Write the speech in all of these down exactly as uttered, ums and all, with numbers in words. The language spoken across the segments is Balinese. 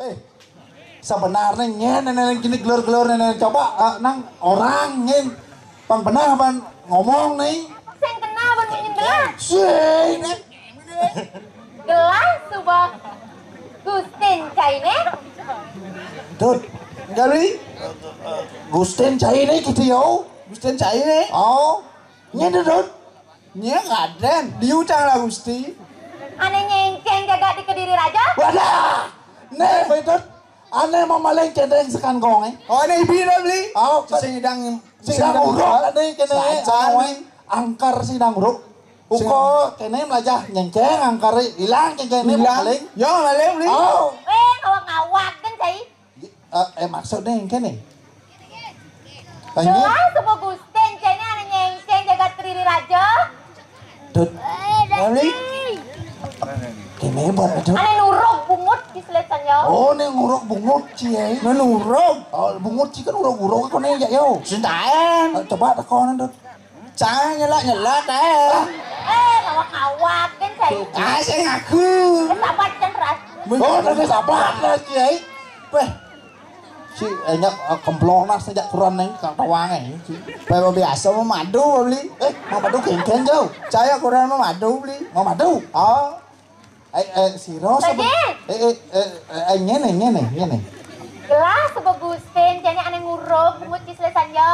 Eh, sebenarnya nyén néné kini gelur-gelur néné coba, eh, nang orang nyén pang beneh ban ngomong nih. Sing kenal ban munyin gelas. Sing. Gelas suba Gustin cainé. Dut. Enggak, Bli. Gustin cainé gitu yo. Gustin cainé. Oh. Nyén, Dut. Nyén kadén. Diu cang lah Gusti. Ané nyéngcéng jagat di Kediri Raja. Wadah. Nih, Dut. Ané mamaling céndéng sekangkong, eh. Oh, ané ibi dah, Bli. Oh, sing idang, sing idang uruk ané kéné, sajan, anu, eh, angker sing idang uruk. Uko kéné melajah nyéngcéng angker ilang kéné ilang. Mamaling. Yo, mamaling, Bli. Oh. Eh, ngawak-ngawak kan, cai. Eh, eh, maksudnya yang kéné. Lanjut. Doa sama Gustin, cai ané nyéngcéng jagat Kediri Raja. Dut. Bli. Kéné buat, Dut. Ané nuruk bungut di selesanya. Oh, né nuruk bungut, Ci, eh. Né nuruk. Oh, bungut, Ci, kan uruk-uruk, kan, ya, yo. Sintaen. Eh, coba tekonan, Dut. Cang nyelak-nyelak, eh. Eh, ngawak-ngawak, kan, cai. Ah, saya ngaku. Eh, sabar, Cang, ras. Oh, udah sabar, ras, Ci, eh. Weh. Si, eh, nyak, eh, kemplonas, nyak, kuran, neng, kang tawang, eh. Bae biasa mau madu, Bli. Eh, mau madu kéngkén, jauh. Cai kuran mau madu, Bli. Mau madu? Oh. Eh, eh, sira sapa? Lagi. Eh, eh, eh, eh, eh, ngéné, ngéné, ngéné. Gelas sapa Gustin, cai ané nguruk, bungut ci selesanya.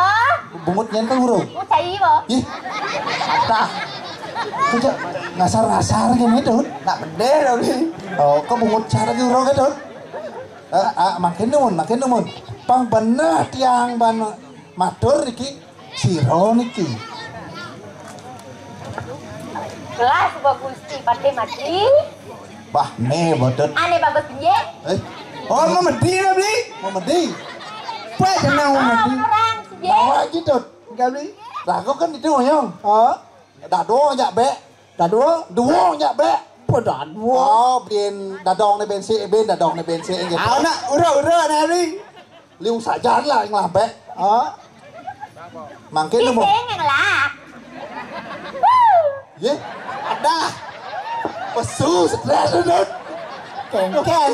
Bungut nyén kan nguruk? Oh, cai, bo. Ih. Atah. Kok ngasar-ngasar kéné, Dut. Nak bedé, Bli. Oh, kok bungut cara diuruk, Dut? Eh, ah, makin nuwun, makin nuwun. Pang beneh tiang ban matur niki, sira niki. Gelas bagus Gusti Patih Mati. Bah, né bodot. Ané bagus piye? Eh. Oh, memedi lah, Bli. Memedi. Apa jeneng memedi? Orang sih. Bawa gitu. Enggak, Bli. Lah, aku kan itu, Oyong. Oh. Dado aja, Bek. Dado? Duo nya, Bek. Apa dado? Oh, bin dadong né bensin, bin dadong né bensin gitu. Ah, nak ura-ura né, Bli. Liu sajan lah yang lambek. Oh. Mangkin lu mau. Ising yang lah. Ye, ada. Pesu stres, Dut. Kengkel.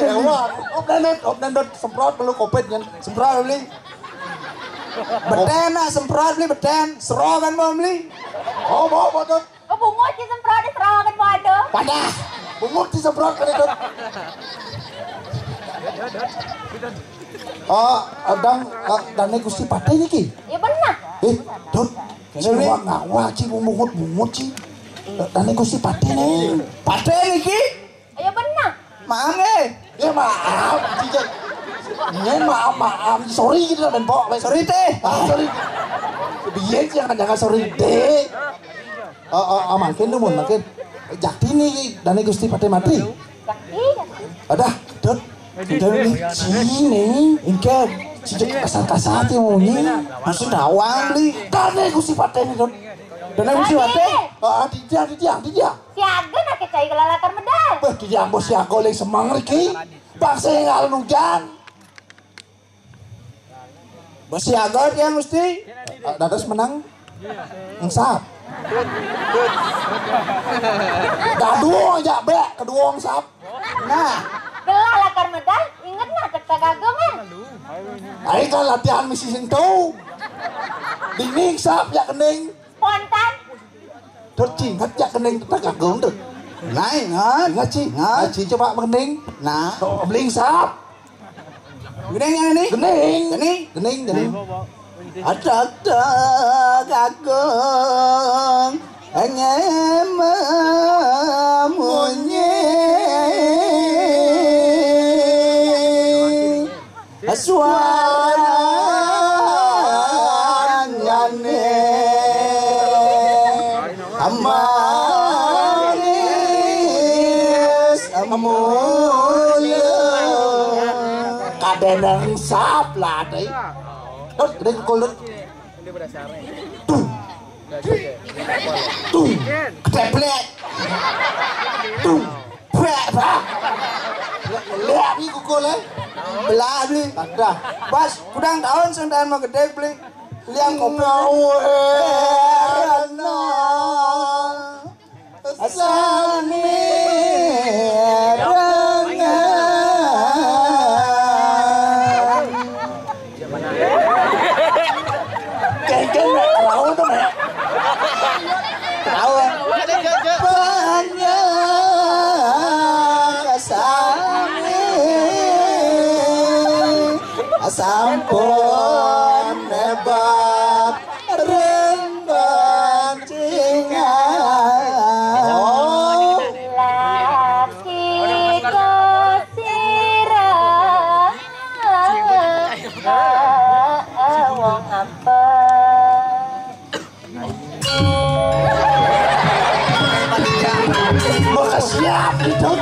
Op dan Dut, op dan Dut, semprot perlu covid kan. Semprot, Bli. Beten nak semprot, Bli, beten. Sero kan mau, Bli. Oh, mau, mau, Dut. Oh, bungut ci semprot di serawangan pada. Padah. Bungut ci semprot kan itu. Oh, adang, eh, dané Gusti Patih niki. Ya benar. Eh, Dut. Sing ngawa ci bungut-bungut ci. Dané Gusti Patih nih. Patih niki. Ayo benar. Maaf, eh. Ya, maaf, Cicak. Nyén maaf, maaf. Sorry gitu lah, Ben Pok. Sorry, Téh. Ah, sorry. Biyen sih jangan, jangan sorry, Téh. Oh, oh, oh, mangkin tuh, Mun, mangkin. Jakti nih, dané Gusti Patih Mati. Jakti, jakti. Adah, Dut. Kita nih, sini. Ingkén. Cicak kasar-kasar ya maunya. Maksud awang, Bli. Dané Gusti Patih nih, Dut. Dané Gusti Patih. Ah, di dia, di dia, di dia. Siaga nak cai gelalakar medal. Beh, di dia ambo siaga lagi semang, Riki. Bangsa yang alun hujan. Besiaga dia mesti. Eh, dados menang. Engsap. Dadu aja, Bek, kedua engsap. Nah. Gelalakar medal, inget nah, Tek Tek Agung, eh. Ayo kan latihan misi sentuh. Dini engsap, ya kening. Spontan. Dut, ci, ingat ya kening Tek Tek Agung, Dut. Nah, ingat. Ingat, ci. Ingat. Nah, ci, coba kening. Nah. Tuh, beli engsap. Kening yang ini? Kening. Kening. Kening, kening. Tek Tek Agung, engem munyi. Suarane manis mulya. Kadene engsap lah, Dai. Terus gede kulit. Tuh. Tuh. Keteplek. Tuh. Bek, bek. Lihat ni kukulé. Belah, Bli. Ada. Pas, kudang taun sing taun mau gedé, Bli. Liang kopi. Ngawerna. Sami rengah. Sampun nebak ring pancingan. Oh. Laki kosira wong apa? Makasih ya, Cut.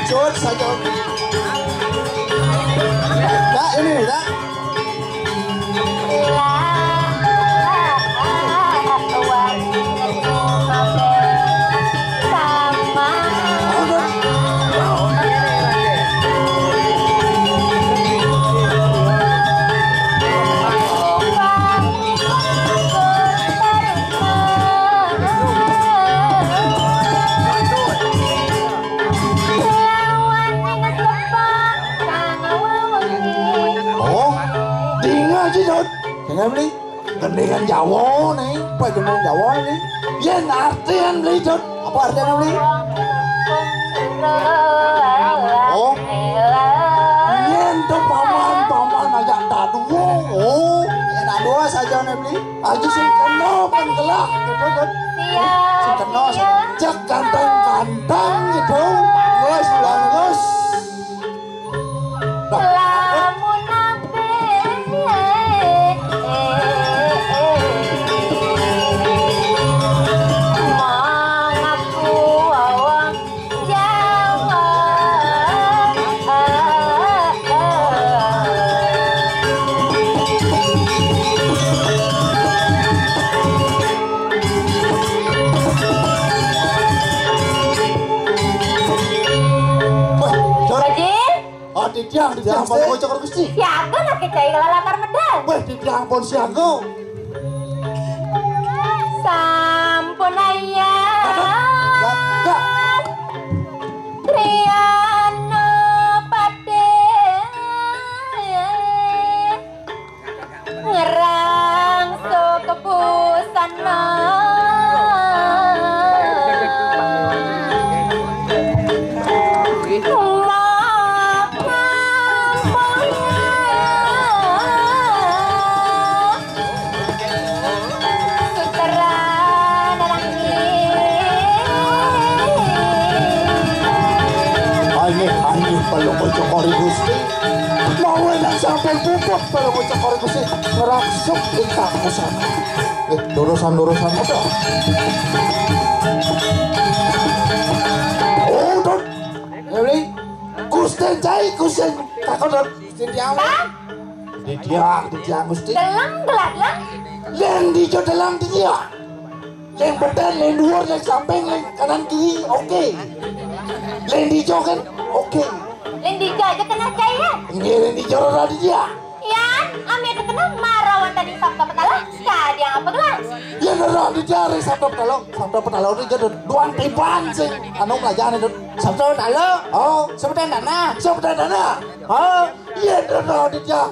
Cut saja. Nah, ini, nah. Oh, dingeh ji, Dut. Dingeh, Bli. Gendingan Jawa nih, apa gendingan Jawa nih? Yen artian, Bli, Dut. Apa artian, Bli? Oh. Yen to paman, paman ajak dadua. Oh, yen dadua saja nih, Bli. Aja sing kena penggelak gitu kan. Sing kena sing cek ganteng-ganteng gitu. Bagus, bagus. Nah. Lamun ape mangaku wong Jawa. Wah, Jon. Bajil? Oh, titiang, titiang, Jon, Palu Kocok Gusti. Siaga lagi cai lalatar medal. Wah, titiang pun siaga. Sampun ayah. Enggak, enggak. Triana Patih ngerangso kebusana. Sutra nerang. Ayo, ayo, Palu Kocok Gusti. Mau enak sampai pupuk Palu Kocok Gusti. Ngerangsuk ingkang pusaka. Eh, lurus-lurus aja. Oh, Dut. Ya, Bli. Gusten cai, Gusten. Takut, Dut. Gusten tiang. Bang. Di tiang, di tiang, Gusti. Deleng, gelah, gelah. Yen dijo deleng di tiang. Yen beten, yen dhuwur, yen samping, yen kanan kiri, oke. Yen dijo kan, oke. Yen dijo aja kena cai ya. Ini yen dijo rada dia. Ya, ame tekena marawan tadi sabda petala, kadiang apa gelah? Yen rada dia ring sabda petala, sabda petala udah jadi duang tiban sing anu melajane, Dut. Sabda petala? Oh. Sabda tanah? Sabda tanah. Oh. Yen rada dia.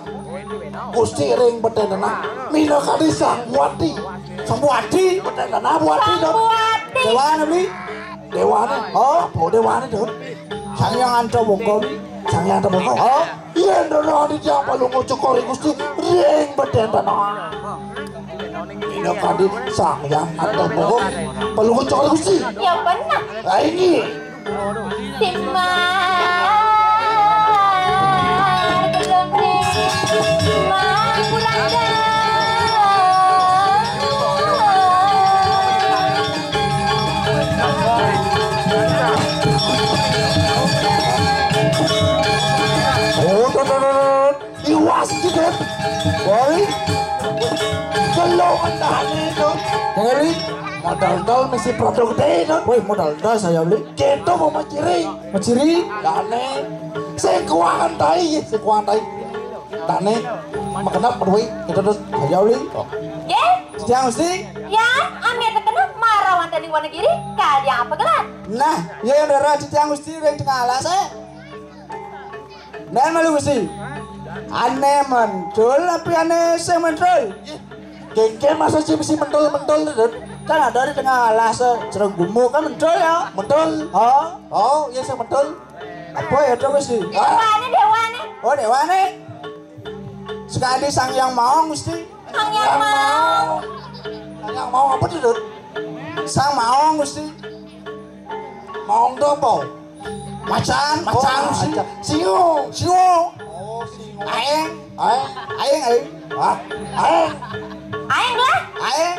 Gusti ring beten tanah. Minakadi Sang Buati. Sang Buati? Beten tanah Buati, Dut. Sang Buati. Dewane, Bli? Dewane. Oh, apa dewane, Dut? Sang Hyang Antaboga, Bli. Sang Hyang Antaboga. Oh, yen rada dia Palu Kocok Gusti ring beten tanah. Minakadi Sang Hyang Antaboga. Palu Kocok Gusti. Ya benar. Lah ini. Timar gedong ring Timar Kuranda. Oh, Dut, Dut, Dut, Dut. Iwas iki, Dut. Woi. Telu endane, Dut. Dengar iki. Modal dol mesti produk gede, Dut. Woi, modal dol saya beli. Gitu mau menciri. Menciri? Dane. Sing kuangan tai, sing kuangan tai. Dane. Makenap, Dut. Gitu, Dut. Saya beli. Nggih. Tiang Gusti. Ya, ame tekena marawan tadi Wonogiri, kadiang apa gelah? Nah, ya yang darah Tiang Gusti ring tengah alas, eh. Nen malu Gusti. Ane mentul apa ane sing mentul? Kengke masa sih mesti mentul-mentul, Dut? Kan ada di tengah alas, eh, Cerenggumu kan mentul ya? Mentul. Oh. Oh, iya sing mentul. Apa ya, Dut, Gusti? Dewane, dewane. Oh, dewane. Sekali Sang Hyang Maong, Gusti. Sang Hyang Maong. Sang Hyang Maong apa tuh, Dut? Sang Maong, Gusti. Maong tuh apa? Macan, macan, Gusti. Singo. Singo. Oh, singo. Aeng. Aeng. Aeng, aeng. Ah, aeng. Aeng lah. Aeng.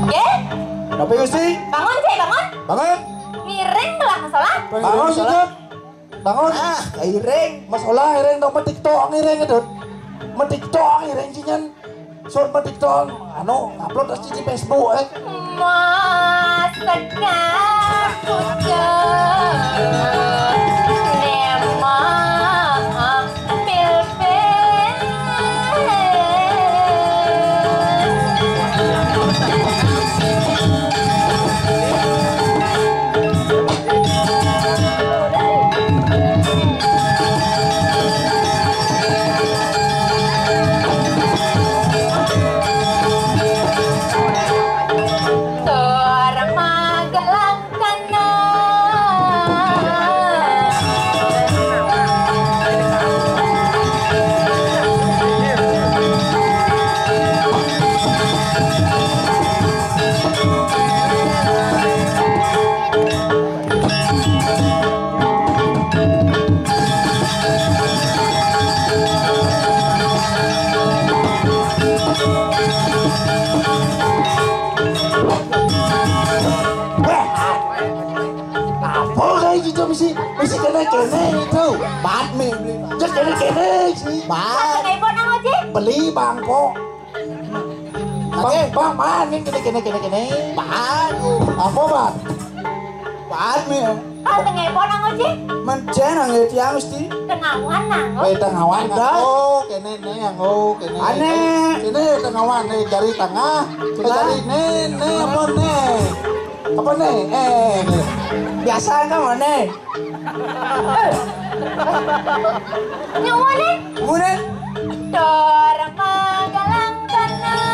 Nggih. Napa, Gusti? Bangun sih, bangun. Bangun. Ngiring gelah masalah. Bangun, Dut. Bangun. Ah, kairing. Masalah ngiring dong, metik tok ngiring, Dut. Metik tok ngiring, cinyen. Sun metik tok, anu, upload di Facebook, eh. Masakan pucuk nema pilpil. Tur magelang. Apa kayak gitu mesti mesti kena kena itu. Pat mi beli. Cek kena kena sih. Pat. Beli bangko. Bang, bang, bang, ini kena kena kena kena. Bang. Apa, Bang? Pat mi. Kau tengah apa nang oji? Mencen nang ya tiang mesti. Tengawan nang. Eh, tengawan. Oh, kene ne yang oh kene. Ane. Kene tengawan ne jari tengah. Jari ne ne apa ne? Apa ne? Eh, biasa kan mana? Nyawa ne? Mana? Dor magalang tenang.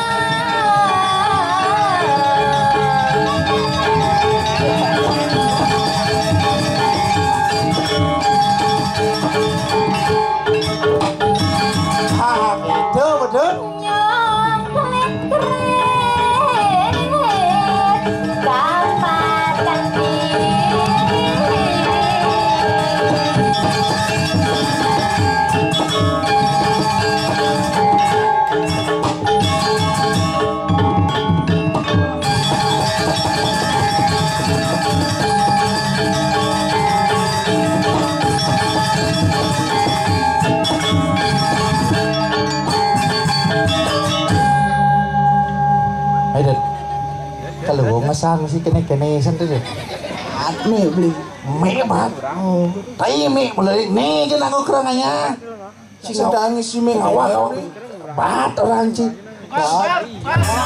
Ah, itu betul. Nyong kulit kering, kapatan diri. Ayo, Dad. Kalau wong ngesang sih kene-kene santai deh. Ane beli. Mie, Bang. Tai mie, mulai nih, kita nggak kurang aja. Sing ngedangi si Ming awak, awak. Bat orang, Ci. Bat.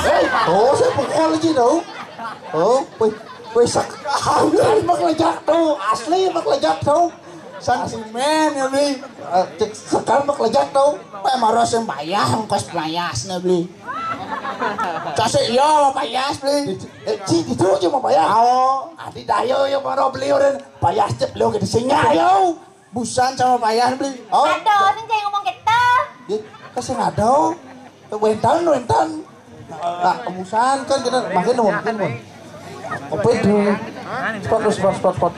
Eh, oh, saya pukul, Ci, tau. Oh, weh, weh, sekarang mak lejak tau, asli mak lejak tau. Sang simen ya, beli. Eh, cek sekarang mak lejak tau. Weh, maros yang bayar, ongkos pelayasnya, beli. Kasih iya, mau payas, beli. Eh, Ci, itu aja mau payas. Oh, adi dayo ya, baru beli orang payas cep lo ke di sini, ayo. Busan sama payah beli. Oh. Ada, sing saya ngomong gitu. Ye, kasih ada. Wentan, wentan. Ah, busan kan kita makin mau, makin mau. Kopet dulu. Spot, spot, spot, spot.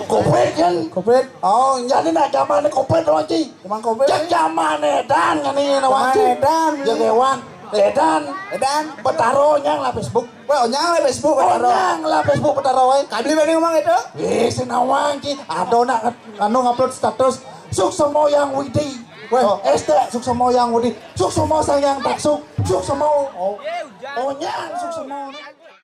Kopet kan? Kopet. Oh, jadi nak zaman kopet doang, Ci. Emang kopet. Cek zaman edan kan ini, Zaman edan. Ya, Dewan. Edan. Edan. Betaro nyang lah Facebook. Wah, nyang lah Facebook, Betaro. Nyang lah Facebook Betaro, eh. Kabli bani ngomong itu. Wih, si nawang, Ci. Ada nak nge-, anu ngupload status. Suksemo yang Widi. Weh. Oh, S T Suksemo yang Widi. Suksemo sang yang tak suk. Suksemo. Oh. Oh, nyang Suksemo.